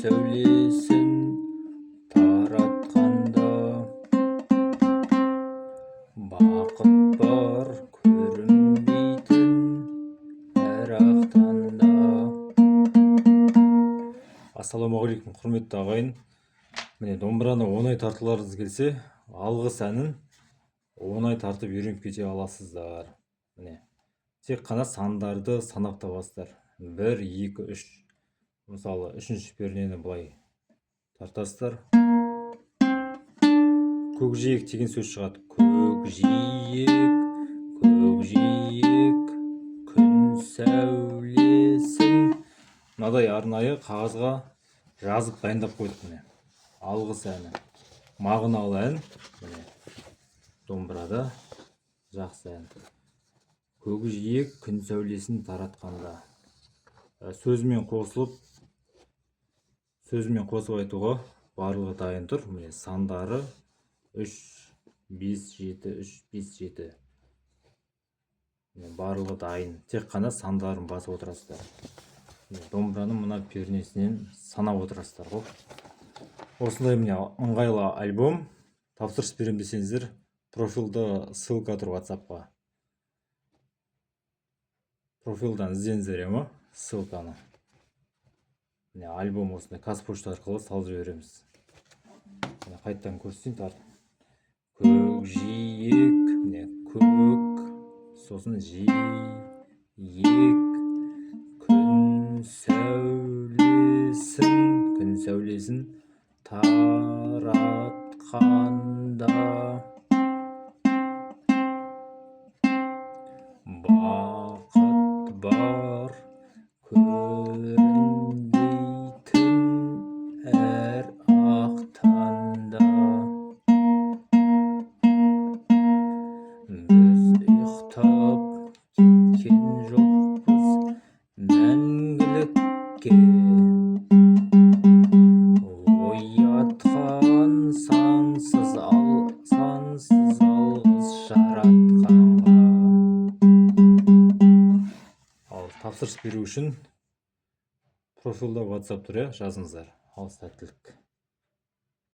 сәулесін таратқанда. Бақыт бар көрінбейтін әр ақ таңда. Ассалаумағалейкум, құрметті ағайын! Міне, домбыраны оңай тартқыларыңыз келсе, «Алғыс» әнін оңай тартып үйреніп кете аласыздар. Міне, тек қана сандарды санап табасыздар: бір, екі, үш. Мысалы, үшінші пернені былай тартасыздар, «Көкжиек» деген сөз шығады. Көкжиек, көкжиек, күн сәулесін. Мынадай арнайы қағазға жазып, дайындап қойдық. Міне, «Алғыс» әні мағыналы ән. Міне, домбырада жақсы ән. Көкжиек күн сәулесін таратқанда. Сөзімен қосылып, сөзімен қосып айтуға барлығы дайын тұр. Міне, сандары: үш, бес, жеті, үш, бес, жеті. Міне, барлығы дайын, тек қана сандарын басып отырасыздар. Міне, домбыраның мына пернесінен санап отырасыздар ғой. Осындай, міне, ыңғайлы альбом. Тапсырыс беремін десеңіздер, профильда ссылка тұр Ватсапқа. Профильдан іздеңіздер, иә ма, ссылканы. Міне, альбом осындай, Қазпошта арқылы салып жібереміз. Міне, қайтадан көрсетейін тартып. Көкжиек, міне, көк, сосын жиек, күн сәулесін, күн сәулесін таратқанда. Бақыт бар көрінбейтін әр ақ таңда. Біз ұйықтап кеткен жоқпыз мәңгілікке, оятқан сансыз, ал сансыз алғыс Жаратқанға. Ал тапсырыс беру үшін профильда Ватсап тұр, иә, жазыңыздар. Ал сәттілік!